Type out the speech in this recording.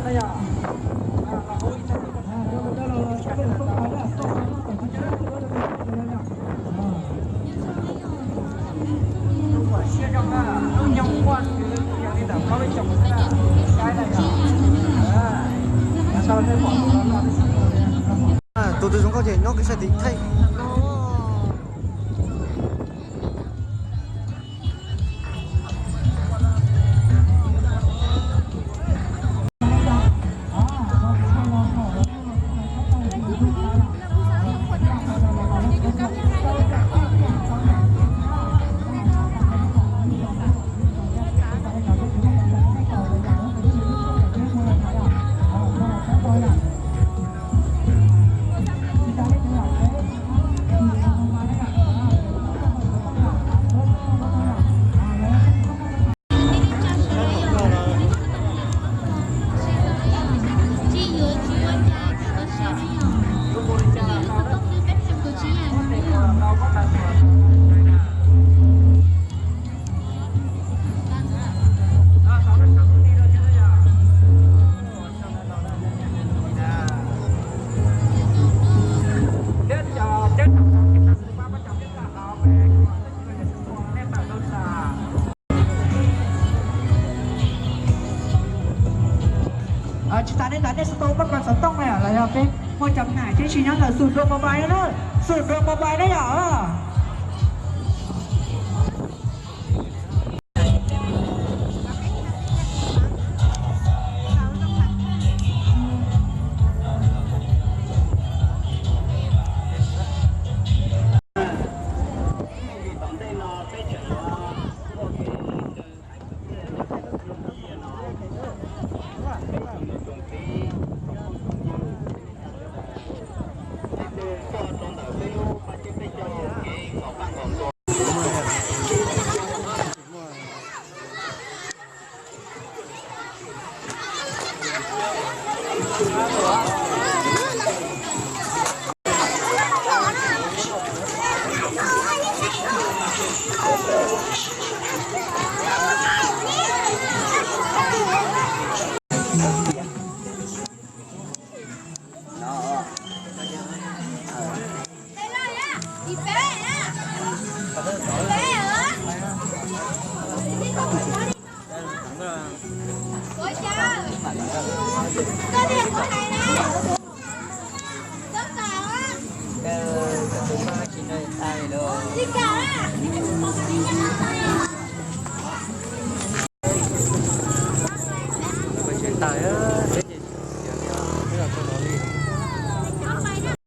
Tus twg zoo nkauj ces nyob kev sai tim thaij. Tsis tas nej ntawd nej xov tooj muaj koj xov tooj na los yog peb muaj cov nam tib si nyob ntawm Xum Dua Mobile na, Xum Dua Mobile na yom. Tawm